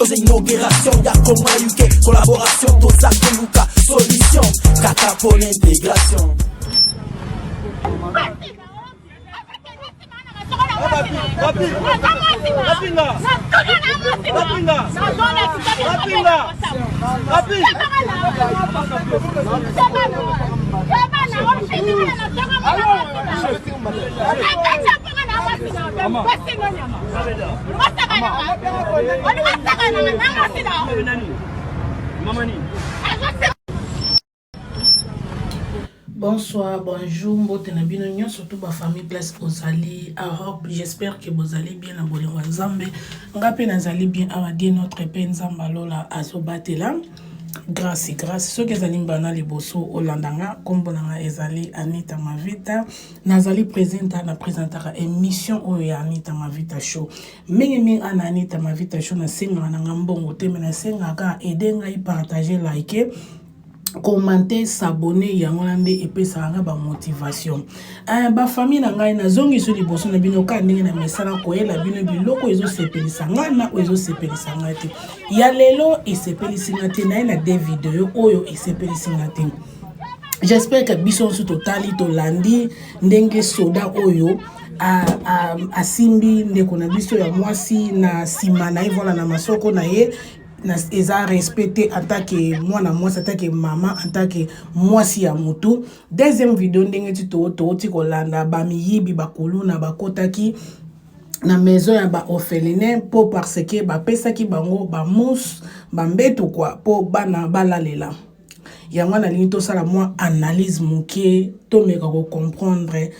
Oza inauguration ya Koma UK collaboration toza koluka solution kaka pona integration. Bonsoir, bonjour, mbote na bino nyonso tout ba famille place bozali Europe. J'espère que bozali bien na bolingo ya Nzambe. Nga pe nazali bien awa Dieu notre pe Nzambe alola azobatela. Grâce, grâce. Soki ezali mbana liboso olanda nga, kombo na nga ezali Anita Mavita. Nazali presenta na presentaka émission oyo ya Anita Mavita Show. Mingi mingi ana Anita Mavita Show nasengaka na nga mbongo te, mais nasengaka aider ngai partager, liker commenter s'abonner yango wana nde epesaka nga bamotivation eh, bafamille na ngai nazongi so liboso na bino kaka ndenge na mesana koyela bino biloko ezosepelisa ngai na oyo ezosepelisa ngai te ya lelo esepelisi ngai te naye na de video oyo esepelisi ngai te j'espère que biso nyonso totali tolandi ndenge soda oyo asimbi ndeko na biso ya mwasi na nsima na ye vola na masoko na ye eza respect te en tant que mwana mwasi en tant que mama en tant que mwasi ya motu. Deuxième video ndenge ti touti kolanda bamiyibi bakuluna bakotaki na maison ya baorpheline mpo parce que bapesaki bango bamousse bambetu kwa mpo bana balalela yango. Nalingi tosala mwa analyse moke, tomeka kocomprendre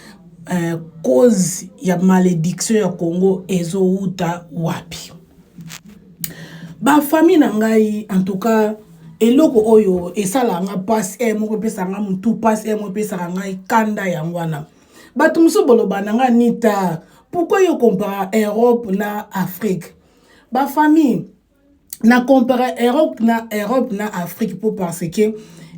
cause ya malédiction ya Congo ezowuta wapi. Bafamille na ngai, en tout cas eloko oyo esalaka nga mpasi e moko, epesaka nga motu mpasi e moko, epesaka ngai kanda, yango wana bato mosusu boloba na nga: "Nita, pourquoi yo compara Europe na Afrique?" Bafamille, na compare Europe na Afrique mpo parce que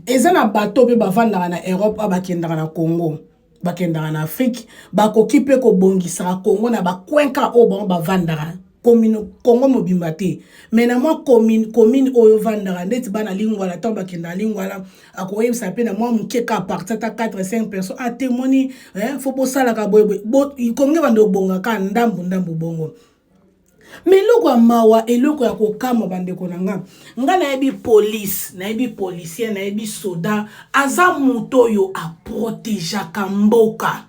eza na bato mpe bavandaka na Europe a bakendaka na Congo, bakendaka na Afrique, bakoki mpe kobongisaka Congo na bacoin oyo bango bavandaka. Commune Congo mobimba te, mais na mwa commune oyo ovandaka, ndeti bana Lingwala, ntango bakendaka Lingwala, akoyebisa mpe na mwa moke ka parti ata 4 5 personnes ate moni fo bosalaka boyeboye, Congo ebanda obongaka ndambu ndambu bongo. Mais eloko ya mawa, eloko ya kokamwa, bandeko na nga, nga nayebi police, nayebi policier, nayebi soda, aza moto oyo aprotegeaka mboka,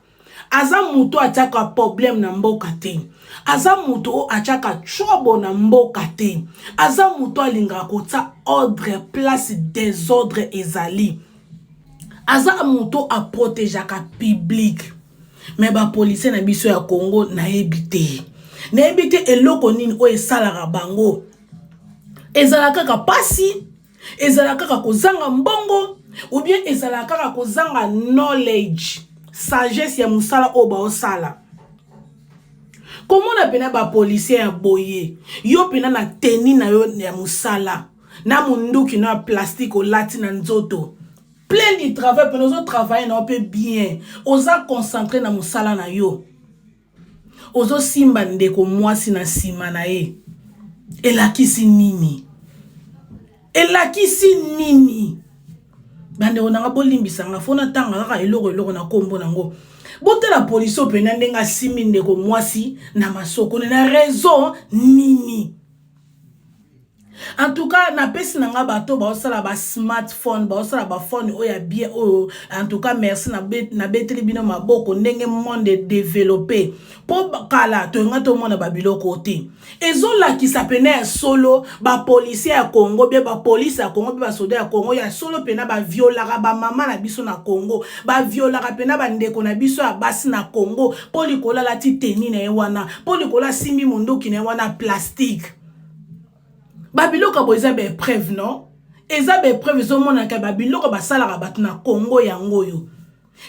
aza moto atiaka problème na mboka te, aza moto oyo atiaka trouble na mboka te, aza moto alingaka kotia ordre place désordre ezali, aza moto aprotegeaka public. Mais bapolicier na biso ya Congo, nayebi te, nayebi te eloko nini oyo esalaka bango. Ezala kaka pasi, ezala kaka kozanga mbongo, ou bien ezala kaka kozanga knowledge, sagesse ya mosala oyo baosala. Komona mpena bapolicier ya boye, yo mpena na tenue na yo ya mosala, na munduki na ya plastique olati na nzoto, plein du travail mpena, ozotravaille na yo mpe bien, oza concentré na mosala na yo, ozosimba ndeko mwasi na nsima na ye, elakisi nini? Elakisi nini? Bandeko nanga, bolimbisanga fo natanga kaka eloko na nkombo nango. Botala polisi oyo mpena ndenge asimbi ndeko mwasi na masoko, na raison nini? En tout cas napesi na nga bato baosala basmartphone, baosala baphone oyo ya bien oyo, en tout cas merci, nabeteli bino maboko ndenge monde développé, mpo kala toyinga tomona babiloko te. Ezolakisa pene ya solo bapolicier ya Congo, bie bapolice ya Congo, mpe basoda ya Congo ya solo mpena baviolaka bamama na biso na Congo, baviolaka mpena bandeko na biso ya basi na Congo, mpo likolo alati tenue na ye wana, mpo likolo asimbi mondoki na ye wana plastique. Babiloko boye eza baépreuve, non? Eza baépreuve, ezomonaka babiloko basalaka bato na Congo yango oyo.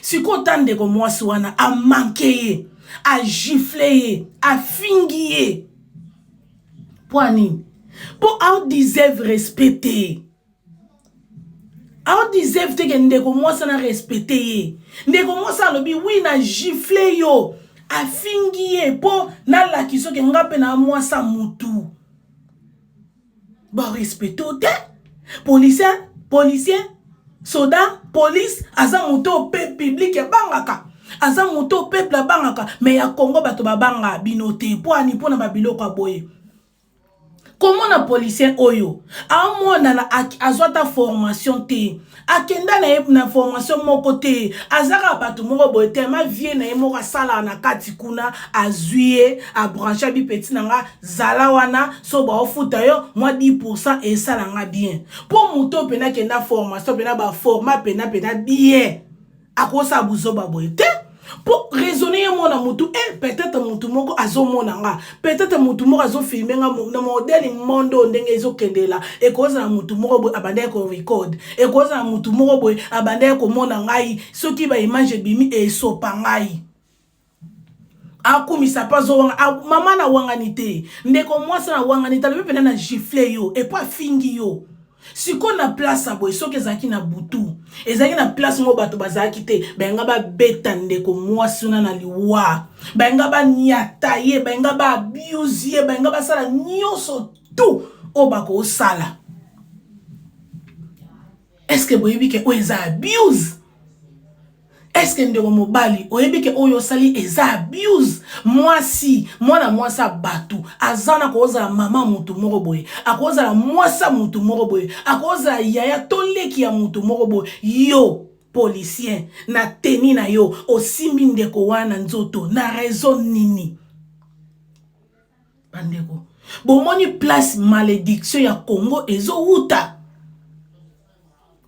Sikoyo ta ndeko mwasi wana amanke ye, agifle ye, afingi ye mpo anini? Mpo aodeserve respect te, aodeserve te ke ndeko mwasi wana respecte ye. Ndeko mwasi alobi: "Oui, na gifle yo, afingi ye mpo nalakisa oke nga mpe na mwasi ya mutu." Barespecte yo te. Policier, policier, soda, police aza moto oyo pe public abangaka. Aza moto oyo peuple abangaka, mais ya Congo bato babangaka bino te. Mpo ani mpo na ba biloko ya boye. Komona policier oyo amonana azwa ata formation te, akenda na ye na formation moko te, aza kaka bato moko boye tellement vie na ye moko asalaka na kati kuna, azwi ye abranche abi petit na nga zala wana so baofuta yo mwa 10% esala nga bien. Mpo moto oyo pena akenda formation pena baforma pena pena bien, akosala buzoba boye te. Po raisonner ye mwana mutu eh, peut-être mutu moko azomona nga, peut-être mutu moko azofilme nga na modèle monde oyo ndenge ezokendela, ekozala mutu moko boye abandaki ko record, ekozala mutu moko boye abandaki komona ngai, soki ba image ebimi esopa ngai. Akumisa pe azowanga mama na wangani te, ndeko mwasi na wangani te, alobi pena na gifle yo epo afingi yo. Sikoyo na place ya boye soki ezalaki na butu, ezalaki na place moko bato bazalaki te, bayenga babeta ndeko mwasi wana na liwa, bayenga banyata ye, bayenga ba abuse ye, bayenga basala nyonso tout oyo bakosala. Est-ce que boyebi ke oyo eza abuse? Est-ce que ndeko mobali oyebi ke oyo osali eza abuse? Mwasi, mwana mwasi ya bato aza na kozala mama mutu moko boye, akozala mwasi ya mutu moko boye, akozala yaya to leki ya mutu moko boye. Yo policier na tenue na yo osimbi ndeko wana nzoto na raison nini? Bandeko, bomoni place malédiction ya Congo ezowuta?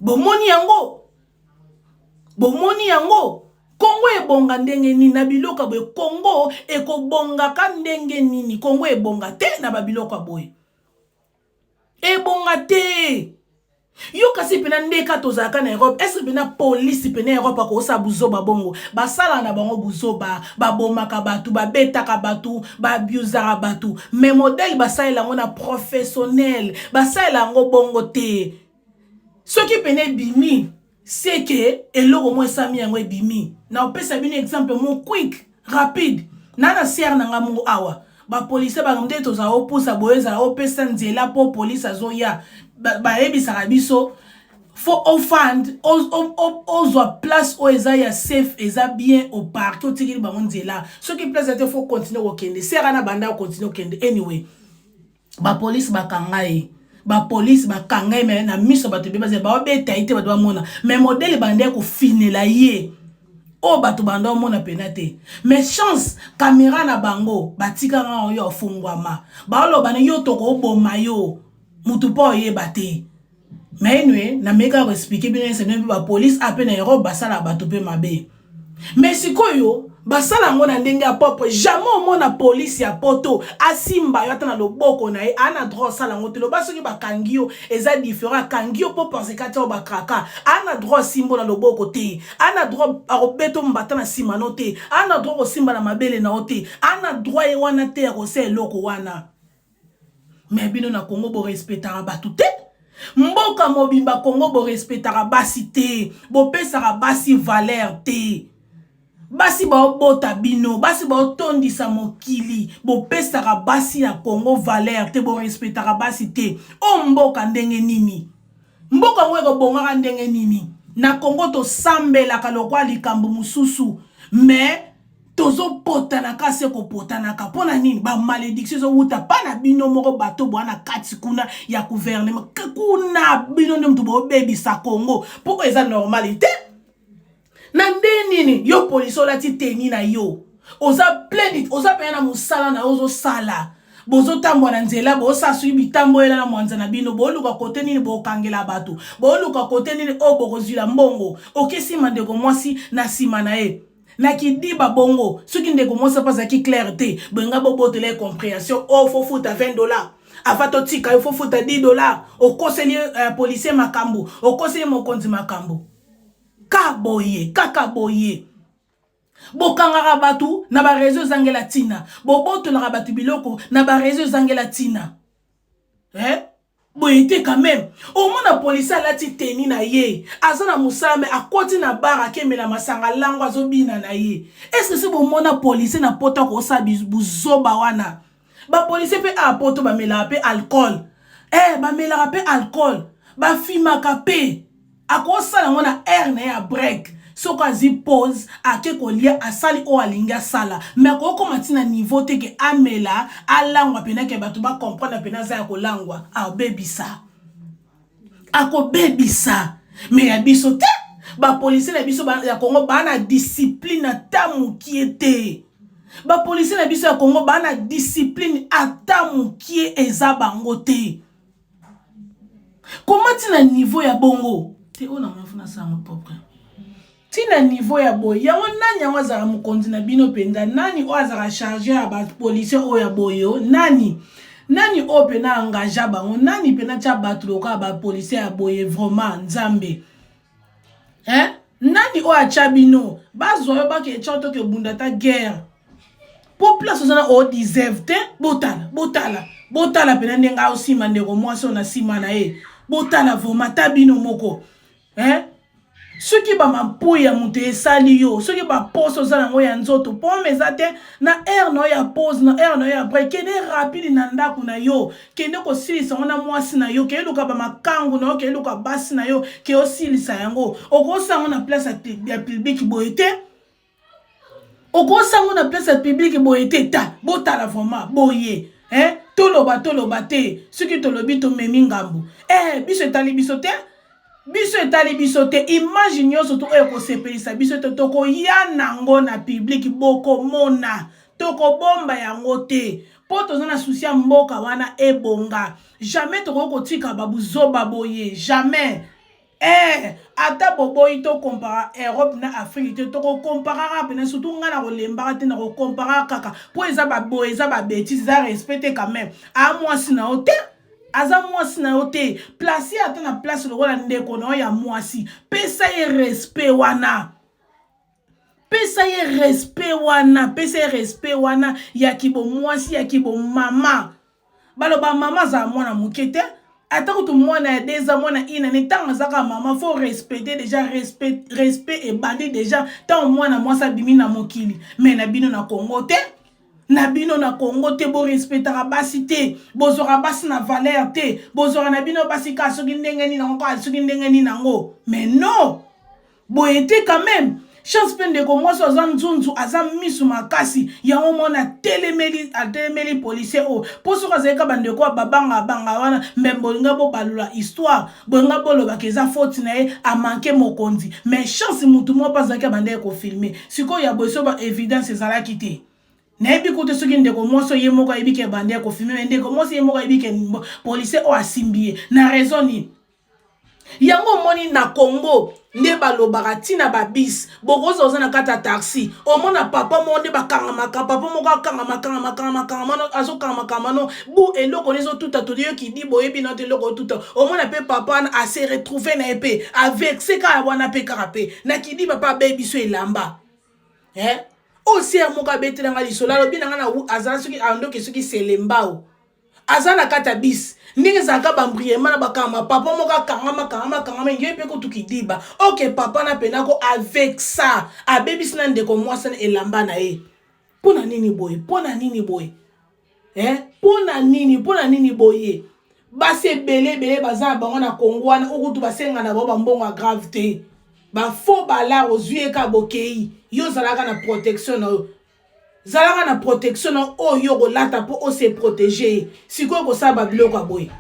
Bomoni yango? Bomoni yango? Congo ebonga ndenge nini na biloko ya boye? Congo ekobongaka ndenge nini? Congo ebonga te na ba biloko ya boye, ebonga te. Yo kasi pena ndeka tozalaka na Europe, est-ce pena police pena Europe akosala buzoba bongo? Basala na bango buzoba, babomaka bato, babetaka bato, baabusaka bato, mais modèle basalela yango na professionnel, basalela yango bongo te. Soki pena ebimi, c'est que eloko moko esami yango ebimi. Na opesa bino exemple moko quick, rapide. Na na sœur na nga moko awa, ba policier ba nde tozala opusa boye ezala opesa nzela po police azoya, bayebisaka biso faut ofand ozwa place oyo eza ya safe, eza bien au parc, otikeli bango nzela. Soki place te faut continuer kokende. Sœur na banda continuer kokende anyway. Ba police bakanga ye, ba police bakanga ye, mais na miso bato ebeba baobeta ye te, bato bamona, mais modèle banda kofinela ye oyo bato banda omona pena te. Mais chance caméra na bango batikanga oyo afungwama, baoloba na yo tokoboma yo mutu mpo oyeba te. Mais anyway, nameka koexpliquer bino ese bino mpe ba police ape na Europe basala bato mpe mabe, mais sikoyo basala yango na ndenge ya propre. Jamais omona police ya poto asimba yo ata na loboko na ye, aa na droit osala yango te. Loba soki bakangi yo eza différent, akangi yo mpo parce kati oyo bakraka, aa na droit asimba na loboko te, aa na droit akobeta mbata na nsima no te, aa na droit kosimba na mabele na yo te, aa na droit ye wana te ya kosala eloko wana. Mais bino na Congo borespectaka bato te. Mboka mobimba Congo borespectaka basi te, bopesaka basi valeur te. Basi baobota bino, basi baotondisa mokili, bopesaka basi ya Congo valeur te, borespectaka basi te. O mboka ndenge nini? Mboka yango ekobongaka ndenge nini? Na Congo tosambelaka lokwa likambo mosusu, mais tozopotanaka se kopotanaka. Mpo na nini? Ba malédiction ezowuta pa na bino moko bato bwa na kati kuna ya gouvernement kuna, bino nde moto bobebisa Congo. Mpo oyo eza normal te. Na nde nini yo polisi olati tenue na yo, oza plein, oza pena na mosala na yo ozosala, bozotambwa na nzela, bosala soki bitambolela na mwanza na bino, boluka kote nini bokangela bato, boluka kote nini oyo bokozwila mbongo, okesima ndeko mwasi na nsima na ye na kidiba bongo. Soki ndeko mwasi mpe azalaki claire te, boyenga bobotela ye compréhension. Oyo faut futa 20 $ ava totika yo, faut futa 10 $. Okoseli policier makambo, okoseli mokonzi makambo ka boye, kaka boye. Bokangaka bato na baréseau ezangela ntina, bobotolaka bato biloko na baréseau ezangela ntina, eh? Boye te quand même. Omona policier alati tenue na ye, aza na mosala, mais akoti na bar, akemela masanga lango, azobina na ye. Est ce que se bomona policier na poto akosala buzoba wana? Bapolicier mpe a poto bamelaka mpe alcool. Eh, bamelaka mpe alcool, bafimaka mpe. Akosala yango na heure na ye ya break. Soki azwi pause, ake kolia, asali oyo alingi asala. Mais akokoma ti na niveau te ke amela, alangwa pena ke bato ba comprendre pena aza ya kolangwa. Abebisa. Akobebisa. Mais ya biso te. Ba policiers na biso ya Congo ba na discipline ata mokie te. Ba policiers na biso ya Congo ba na discipline ata mokie eza bango te. Koma ti na niveau ya bongo te oyo na moni funa sango propre. Ti na niveau ya boye yango nani yango azalaka mokonzi na bino mpenza nani oyo azalaka charge ya ba policiers oyo ya boye nani nani oyo mpena engagea bango nani mpena tia bato lokola ba policiers ya boye vraiment nzambe hein nani oyo atya bino bazwa yo bake etya toke obunda ata guerre mpo place oza na o deserve te botala botala botala mpena ndenge aosima ndeko mwasi oyo na nsima na ye botala vraimen ata bino moko hein soki bamapui ya moto esali yo soki baposo oza nango ya nzoto pome eza te na heure na yo ya pause na heure na yo ya break kende rapide na ndako na yo kende kosilisa yango na mwasi na yo kende luka bamakangu na yo kende luka basi na yo ke osilisa yango okosala yango na place ya public boye te okosa yango na place ya public boye te ta botala vraiment boye eh? toloba toloba te soki tolobi tomemi ngambo eh, biso etali biso te biso etali biso te image nyonso to oyo ekosepelisa biso te tokoya nango na public bokomona tokobomba yango te mpo toza na susi ya mboka wana ebonga jamais tokoki kotika babuzoba boye jamais Eh, ata boboyi to compara Europe na Afrique te, toko compara kaka pena surtout nga na kolembaka te na ko compara kaka po eza ba boye eza ba bêtises eza respect te quand même. A mwasi na yo te. Aza mwasi na yo te. Place ata na place lokola ndeko na yo ya mwasi. Pesa ye respect wana. Pesa ye respect wana, pesa ye respect wana ya kibomwasi ya kibomama. Baloba mama azala mwana moke te ata kutu mwana ya deux ans mwana une année ntango aza kaka mama faut respecter déjà respect, respect ebandi déjà ntango mwana mwasi abimi na mokili mais na bino na Congo te na bino na Congo te borespectaka basi te bozwaka basi na valeur te bozwaka na bino basi kaka soki ndenge nini yango kaka soki ndenge nini yango mais non boye te quand même chance mpe ndeko mwasi aza nzunzu aza misu makasi yango mwana atelemeli atelemeli policier oyo mpo soki azali ka bandeko ya babanga banga wana mbe bolinga bobalula histoire bolinga bolobaka eza faute na ye amanke mokonzi mais chance motu moko mpe azalaki abandaki kofilme sikoyo ya boye so ba evidence ezalaki te nayebi kutu soki ndeko mwasi oyo ye moko ayebi ke ebandi ya kofilme me ndeko mwasi ye moko ayebi ke policier oyo asimbi ye na raison nini Yango omoni na Congo nde balobaka ntina ba bis bokozwa oza na kati ya taxi omona papa moko nde bakangamaka papa moko akangama kangama kangama kangama azokangama kangama no bu eloko nde ezotuta toyoki di boyebi na te eloko otuta omona mpe papa wana ase retrouve na ye mpe avexe kaka wana mpe kaka mpe na kidiba mpe abeyi biso elamba eh? oyo sere moko abetela nga lisolo alobi na nga na azala soki andoki soki selembao aza na kati ya bus ndenge ezalaka bambriema na bakangama papa moko akangama kangama kangama ye mpe kutu kidiba ok papa na pena ko avec ça abebisi na ndeko mwasi na elamba na ye mpo na nini boye mpo na nini boye eh? mpo na nini mpo na nini boye basi ebele ebele baza na bango na kongo wana okutu basenga na bango bambongo ya grave te bafaux balar ozwi ye kaka bokei yo ozalaka na protection na yo Zalaka na protection na oyo yo okolata mpo o se proteger. Sikoyo kosala ba biloko ya boye.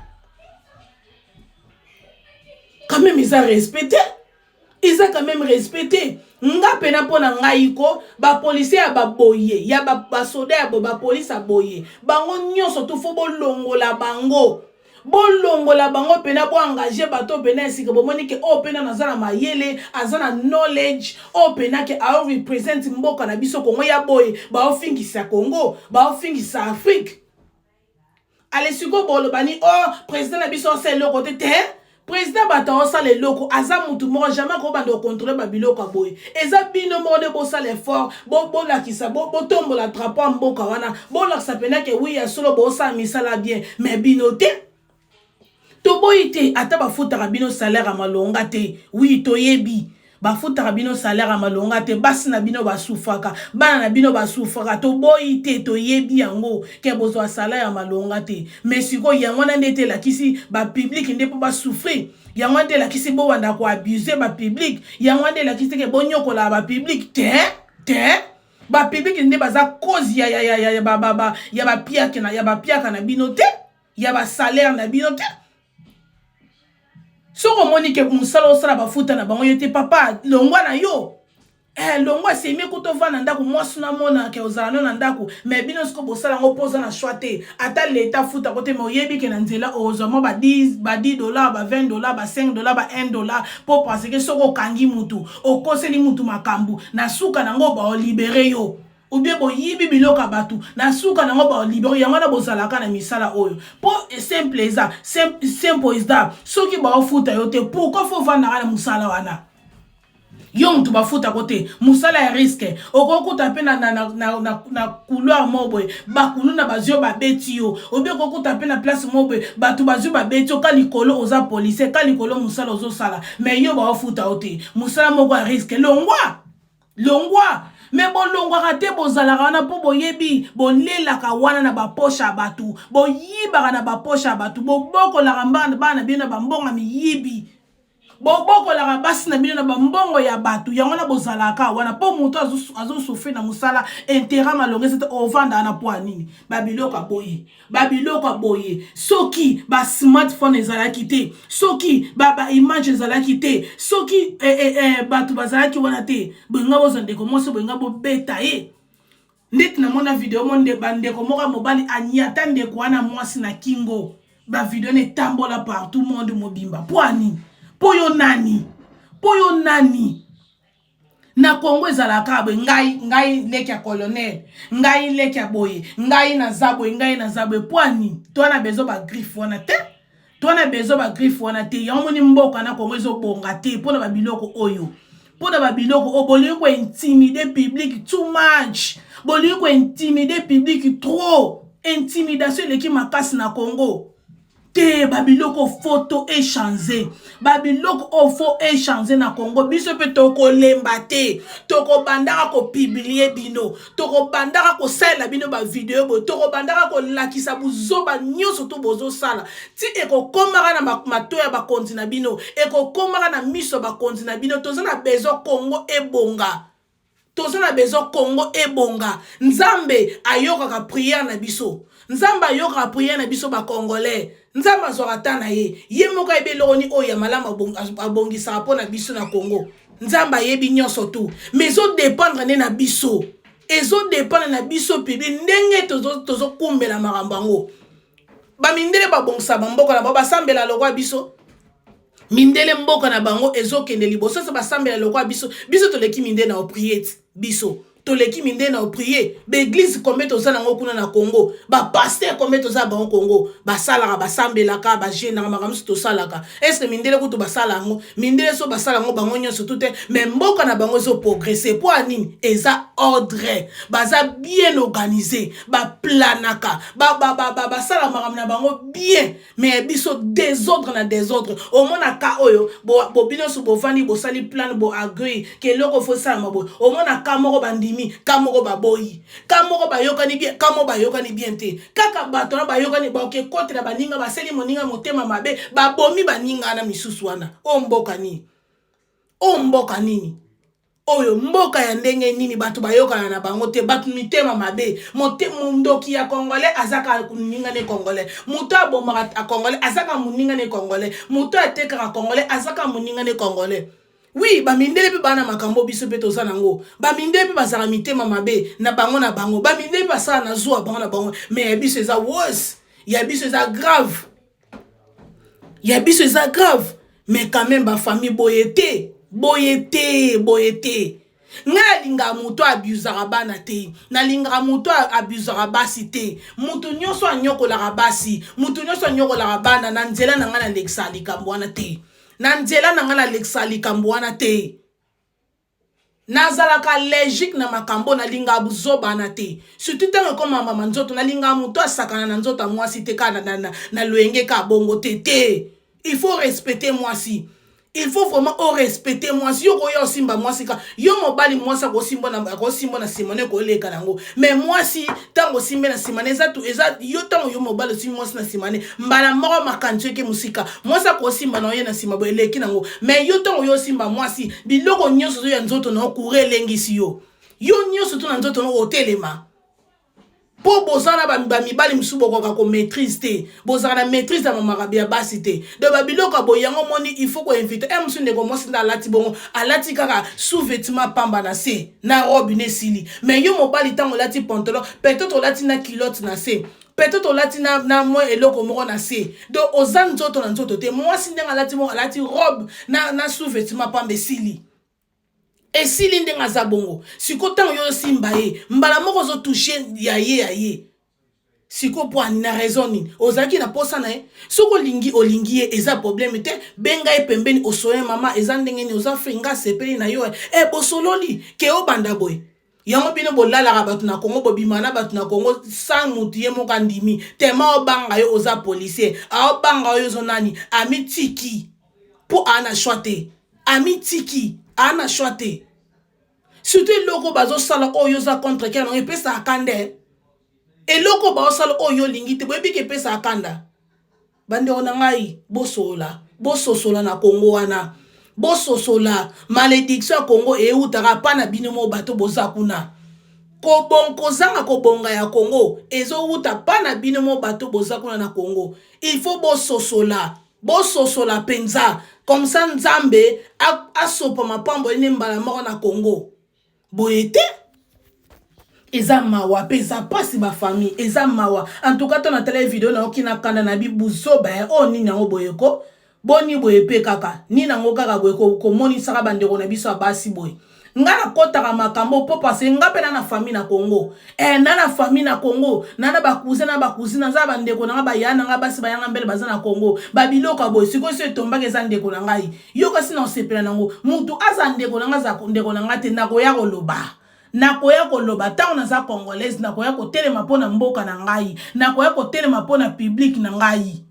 Quand même eza respect te. Eza quand même respect te. Nga pena mpo na ngai ko ba policiers ya ba boye, ya ba basoda ya boye, ba police ya boye. Bango nyonso tout faut bolongola bango. Bolongola bango pena bo engage bato pena esika bomoni ke oyo pena naza na mayele aza na knowledge oyo pena ke ao represent mboka na biso Congo ya boye baofingisa Congo baofingisa Afrique ale sikoyo boloba ni oh president na biso osala eloko te te President bato aosala eloko aza mutu moko jamais akobanda kocontrole babiloko ya boye eza bino moko nde bosala effort bolakisa bo, botombola drapeau ya mboka wana bolakisa mpena ke wi ya solo bosala misala bien mais bino te toboyi te ata bafutaka bino salaire ya malonga te wi toyebi. Bafutaka bino salaire ya malonga te, basi na bino basufraka, bana na bino basufraka. Toboyi te, toyebi yango ke bozwa salaire ya malonga te, mais sikoyo yango wana nde te elakisi bapublic nde mpo basouffrir? Yango wana nde elakisi bowanda koabuser bapublic? Yango wana nde elakisi te ke bonyokolaka bapublic? Te, te, bapublic nde baza cause ya bapiaka na ya bapiaka na bino te, ya basalaire na bino te. Soki omoni ke mosala osala, bafuta na bango yo te, papa, longwa na yo. Longwa, semi kuta ovanda ndako, mwasi namona ke ozala no na ndako. Mais bino siko bosala yango mpo oza na choix te. Ata leta futako te, mais oyebi ke na nzela ozwa mwa ba 10, ba 10 dollar, ba 20 dollar, ba 5 dollar, ba 1 dollar, mpo parce que soki okangi mutu, okoseli mutu makambo, na suka nango baolibérer yo, ou bien boyibi biloko ya bato, na suka nango baolibérer. Yango wana bozalaka na misala oyo, mpo simple eza simple eza: soki baofuta yo te, pourquoi faut ovandaka na mosala wana? Yo motu bafutako te, mosala ya risque, okokuta mpe na couloir moko boye, bakuluna bazwi yo, babeti yo, obi okokuta mpe na place moko boye, bato bazwi, babeti yo ka likolo. Oza policier, ka likolo mosala ozosala, mais yo baofuta yo te, mosala moko ya risque. Longwa, longwa. Mais bolongwaka te, bozalaka wana mpo boyebi bolelaka wana na bapoche ya bato, boyibaka na bapoche ya bato, bobokolaka bana bino na bambongo miyibi, bobokolaka basi na bino na bambongo ya bato. Yango wana bozalaka wana, mpo moto azosouffrir na mosala, intérêt malongo eza te. Ovandaka na po ya nini? Babiloko ya boye, babiloko ya boye. Soki basmartphone ezalaki te, soki baimage ezalaki te, soki bato bazalaki wana te, boyenga bozwa ndeko mwasi, boyenga bobeta ye. Ndeti namona video mo nde bandeko moko ya mobali anyata ndeko wana mwasi na kingo. Bavideo na etambola partout, monde mobimba. Mpo ani? Mpo yo nani? Mpo yo nani? Na Kongo ezalaka boye: ngai leki ya colonel, ngai leki ya boye, ngai naza boye, ngai naza boye. Mpo ani? To wana bezo bagriffe wana te, to wana bezo bagriffe wana te. Yango moni mboka na Kongo ezobonga te mpona babiloko oyo, mpona babiloko oyo. Bolingi kointimider public too much, bolingi kointimider public trop. Intimidation eleki makasi na Congo te. Babiloko faut to échanger, babiloko oyo faut échanger na Congo. Biso mpe tokolemba te, tokobandaka kopublier bino, tokobandaka kosalela bino bavideo boye, tokobandaka kolakisa buzoba nyonso to bozosala ti ekokomaka na matoi ya bakonzi na bino, ekokomaka na miso ya bakonzi na bino. Toza na besoin Congo ebonga, toza na besoin Congo ebonga. Nzambe ayokaka prière na biso, Nzambe ayokaka prière na biso bacongolais. Nzambe azwaka ta na ye, ye moko ayebi eloko nini oyo ya malamu abongisaka mpo na biso na Congo. Nzambe ayebi nyonso tu, mais ezodépendre nde na biso, ezodépendre na biso public, ndenge tozokumbela makambo yango. Bamindele babongisa bamboka na bango, basambela lokwa biso? Mindele, mboka na bango ezokende liboso, so basambela lokwa biso? Biso toleki mindele na koprier ti? Biso toleki mindele na koprier? Baéglise combien toza nango kuna na Congo? Bapasteur combien toza bango Congo? Basalaka, basambelaka, bajeûnaka, makambo nyonso tosalaka. Est-ce mindele kutu basala yango? Mindele so basala yango bango nyonso tu te, mais mboka na bango ezoprogresser. Mpo ya nini? Eza ordre, baza bien organisé, baplanaka, basala makambo na bango bien. Mais biso, désordre na désordre. Omona ka oyo bino nyonso bovandi, bosali plan, boagree ke eloko faut esalama boye. Omona ka moko bandimi, ka moko baboyi, ka moko bayokani bien, ka moko bayokani bien te. Kaka bato wana bayokani, baoke kotela baninga, basali moninga motema mabe, babomi baninga wana misusu wana. Oyo mboka nini? Oyo mboka nini? Oyo mboka ya ndenge nini? Bato bayokana na bango te, bato mitema mabe. Ndoki ya congolais azaka moninga ne congolais, moto abomaka congolais azaka moninga ne congolais, moto atekaka congolais azaka moninga ne congolais. Oui, bamindele mpe baa na makambo, biso mpe toza nango. Bamindele mpe bazalaka mitema mabe na bango na bango, bamindele mpe basala na zuwa bango na bango, mais ya biso eza worse, ya biso eza grave, ya biso eza grave. Mais quand même, bafamille, boye te, boye te, boye te. Ngai nalingaka moto abusaka bana te, nalingaka moto abusaka basi te. Moto nyonso anyokolaka basi, moto nyonso anyokolaka bana, na nzela na ngai nalekisaka likambo wana te, na nzela na ngai nalekisaka likambo wana te. Nazalaka logique na makambo. Nalingaka buzobana te, surtout ntango ekoma mama nzoto. Nalingaka moto asakana na nzoto ya mwasi te, kaka na loyenge, kaka bongo te. Te, il faut respecter mwasi. Il faut vraiment orespecte mwasi. Yo koya osimba mwasi ka yo mobali, mwasi akosimba na akosimba na nsima na ekoleka nango. Mais mwasi, ntango osimbe na nsima na eza eza yo, ntango yo mobali osimbi mwasi na nsima ne, mbala moko makanisi eke mosika. Mwasi akosimba na ye na nsima boye, eleki nango. Mais yo, ntango yo osimba mwasi, biloko nyonso ozoya nzoto na yo, courant elengisi yo, yo nyonso to na nzoto na otelema. Mpo boza na bamibali mosusu, bokoka komaîtrise te, bozala na maîtrise ya mamaka ya basi te. Donc babiloko ya boye yango omoni, il faut koinvite e mosusu. Ndeko mwasi nde alati bongo, alati kaka sous-vêtement pamba na se na robe na esili. Mais yo mobali, ntango olati pantalon, peut-être olati na culotte na se, peut-être olati na mwa eloko moko na se, donc oza nzoto na nzoto te. Mwasi ndenge alati bongo, alati robe na sous-vêtement pamba, esili, esili. Ndenge aza bongo siko, ntango yo osimba ye, mbala moko ozotouche ya ye ya ye. Siko mpo na raison nini ozalaki na posa na ye? Soki olingi, olingi ye, eza problème te. Benga ye pembeni, osoye: "Mama, eza ndenge nini? Oza free, nga asepeli na yo." E bosololi ke obanda boye. Yango bino bolalaka bato na Kongo, bobima na bato na Kongo sans mutu ye moko andimi. Tema obanga yo oza policier, aobanga oyo ozo nani, amitiki mpo aa na choix te, amitiki aa na choix te. Surtout eloko bazosala oyo oza contre cœur nango, epesaka kanda. Eloko baosala oyo olingi te, boyebi ke epesaka kanda. Bandeko na ngai, bosola, bososola na Kongo wana, bososola. Malédiction ya Kongo eutaka mpa na bino mo bato boza kuna. Kozanga kobonga ya Kongo ezowuta mpa na bino mo bato boza kuna na Kongo. Il faut bososola, bososola mpenza. Comme ça Nzambe asopa mapambo ene mbala moko na Kongo. Boye te, eza mawa mpe eza mpasi. Bafamille, eza mawa. En tout cas, to natala video, nayoki na kanda na bibuzoba ya oyo. Nini yango boye ko? Boni boye mpe kaka nini yango kaka boye komonisaka bandeko na biso ya basi boye? Nga nakɔtaka makambo mpo parce nga mpe na na famille na Congo, na na famille na Congo, na na bacousin na bacousine, naza bandeko na nga, baya na nga basi, bayanga mbele baza na Congo. Babiloko ya boye sikoyo so etombaki, eza ndeko na ngai, yo kasi na osepela nango? Mutu aza ndeko na nga, aza ndeko na nga te. Nakoya koloba, nakoya koloba ntango naza Congolaise, nakoya kotelema mpo na mboka na ngai, nakoya kotelema mpo na public na ngai.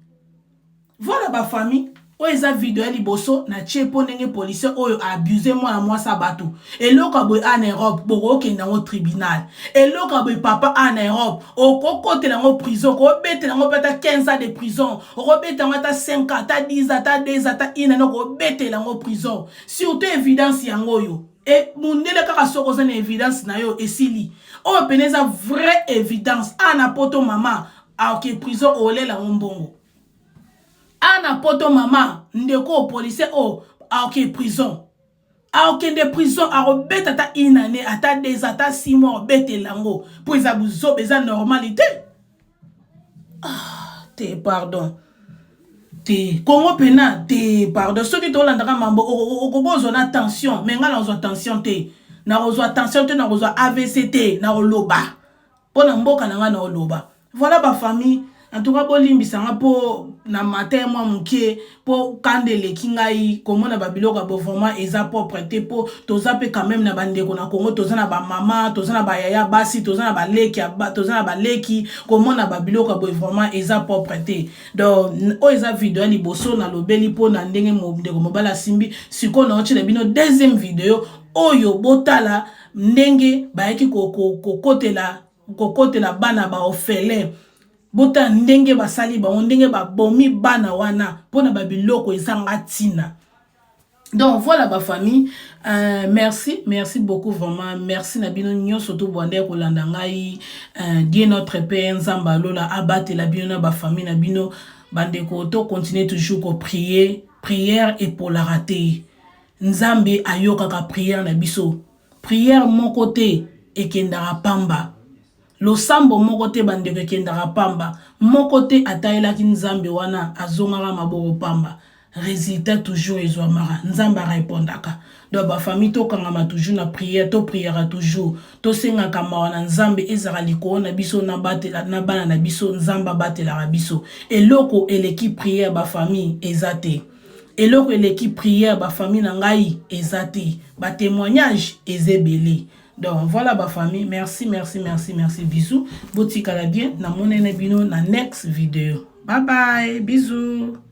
Voilà bafamille, oyo eza video ya liboso natie mpo ndenge policier oyo abuse mwana mwasi ya bato. Eloko ya boye a na Europe, bokokende yango tribunal. Eloko ya boye, papa, a na Europe okokotela yango prison, okobetela yango mpe ata 15 ans de prison, okobeta yango ata 5 ans, ata 10 ans, ata 2 ans, ata 1 année, okobetela yango prison. Surtout évidence yango oyo e mundele kaka, soki oza na évidence na yo, esili. Oyo pene eza vraie évidence. A na Poto, mama aoke prison, olela yango mbongo. A na Poto, mama, ndeko policier oyo aoke prison, akokende prison, akobeta ata une année, ata 2, ata 6 mois, akobetela yango mpo eza buzoba, eza normal te. Ah, te, pardon, te. Kongo mpena te, pardon. Soki tolandaka mambo, okokozwa na tension. Mais ngai nakozwa tension te, nakozwa tension te, nakozwa AVC te. Nakoloba mpo na mboka na ngai, nakoloba. Voilà bafamille, en tout cas bolimbisanga mpo na matin mwa moke, mpo kanda eleki ngai komona babiloko ya bo. Vraiment eza propre te, mpo toza mpe quand même na bandeko na Congo, toza na bamama, toza na bayaya basi, toza na baleki, toza na baleki. Komona babiloko ya boye vraiment eza propre te. Donc oyo eza video ya liboso nalobeli mpo na ndenge ndeko mobali asimbi. Sikoyo naotiela bino deuxième video oyo, botala ndenge bayaki kokotela bana baorphelin. Botala ndenge basali bango, ndenge babomi bana wana mpona babiloko ezanga ntina. Donc voilà bafamille, merci, merci beaucoup, vraiment merci na bino nyonso to bwanda ya kolanda ngai. Dieu notre Père, Nzambe alola, abatela bino na bafamille na bino. Bandeko, tocontinue toujours koprier. Prière epolaka te. Nzambe ayokaka prière na biso. Prière moko te ekendaka pamba, losambo moko te, bandeko, ekendaka pamba. Moko te atayelaki Nzambe wana azongaka maboko pamba. Résultat toujours ezwamaka, Nzambe arépondaka. Donc bafamille, tokangama toujours na prière, topriaka toujours, tosengaka mawa na Nzambe ezala likolo na biso na bana na biso. Nzambe abatelaka biso. Eloko eleki prière, bafamille, eza te. Eloko eleki prière, bafamille na ngai, eza te. Batémoignage eza ebele. Donc voilà bafamille, merci, merci, merci, merci. Bisous, botikala bien. Namonene bino na next video. Bye bye, bisous.